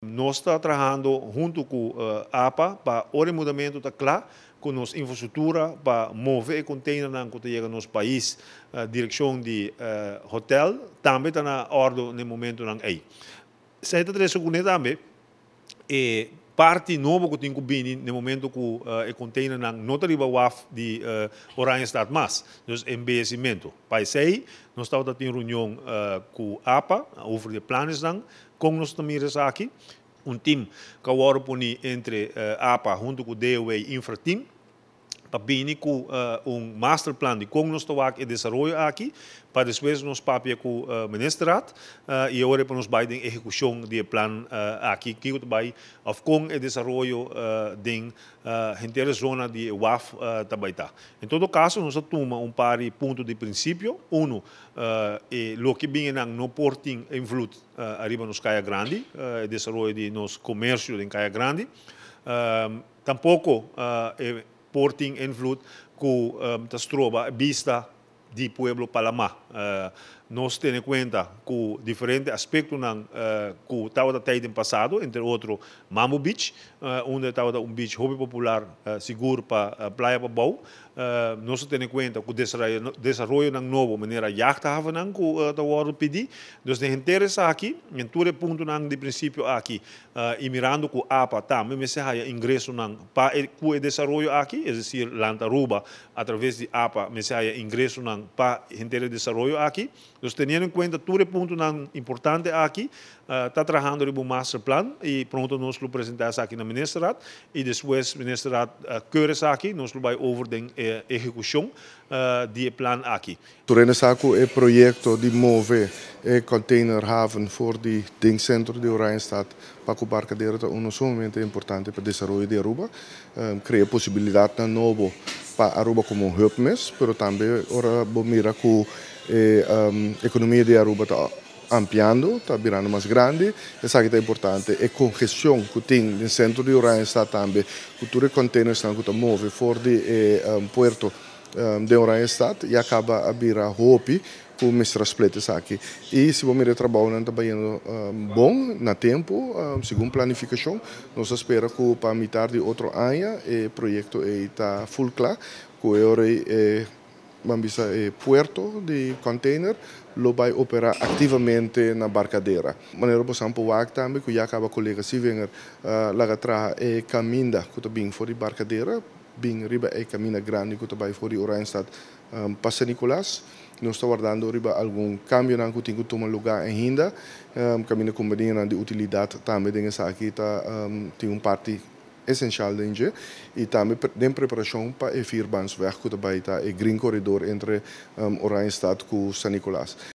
Nos ta trahando hunto cu APA pa ora e mudamento ta cla, cu nos infrastructura pa move e containernan cu ta yega nos pais direccion di hotel tambe ta na orde na momentonan ey. Esey ta trece cune tambe e parti nobo cu tin cu bini na momento cu e containernan no ta riba waf di Oranjestad mas, dus embeyecimento. Pa esey nos tabata tin reunion cu APA over di planesnan con nos ta mira esaki. Un team cu a wordo poni entre APA hunto cu DOW Infra Team pa bini cu un masterplan di con nos ta wak e desaroyo aki, pa despues nos papia cu ministerraad y awor pa nos bay den ehecucion di e plan aki, kico ta bay of con e desaroyo den henter e zona di waf ta bay ta. En todo caso, nos a tuma un par di punto di principio. Uno, e loke bin nan no por tin invloed ariba nos Caya Grandi, e desaroyo di nos comercio den Caya Grandi. Tampoco e por tin invloed cu ta stroba bista di pueblo pa lama. Nos tene cuenta cu diferente aspectonan cu tabata tey den pasado, entre otro Mambo Beach, unda tabata un beach hopi popular, sigur pa Playa Pabou. Nos tene cuenta cu desaroyonan nobo, manera jachthavennan cu ta wordo pidi. Dus den henter esaki, den tur e puntonan di principio aki, y mirando cu APA tambe mester haya ingresonan pa cu e desaroyo aki, es decir, Land Aruba a traves di APA mester haya ingresonan pa henter e desaroyo aki. Dus teniendo en cuenta tur e puntonan importante aki, ta trahando riba un masterplan y pronto nos lo presenta esaki na ministerraad y despues ministerraad keur esaki, nos lo bay over den ehecucion di e plan aki. Tur hende sa cu e proyecto di move e containerhaven for di den centro di Oranjestad pa cu Barcadera ta uno sumamente importante pa desaroyo di Aruba, crea posibilidadnan nobo pa Aruba como hub mes, pero tambe ora bo mira cu e economia di Aruba ta ampliando, ta birando mas grandi, esaki ta importante. E congestion cu tin den centro di Oranjestad tambe, cu tur e containersnan cu ta move for di e puerto di Oranjestad, ya caba a bira hopi cu mester split esaki. Y si bo mira, e trabounan ta bayendo bon, na tempo, segun planificacion. Nos ta spera cu pa mitar di otro aña e proyecto ta full cla, cu e ora e ban bisa e puerto di container lo bay opera activamente na Barcadera. Manera bo por wak tambe cu ya caba colega Sivinger laga traha e caminda cu ta bin for di Barcadera, bin riba e caminda grandi cu ta bay for di Oranjestad pa San Nicolas. Nos ta wardando riba algun cambionan cu tin cu tuma luga ainda. Caminda compania di utilidad tambe den esaki ta tin un parti esencial den dje y tambe den preparacion pa e vierbaansweg cu ta bay ta e green corridor entre Oranjestad cu San Nicolas.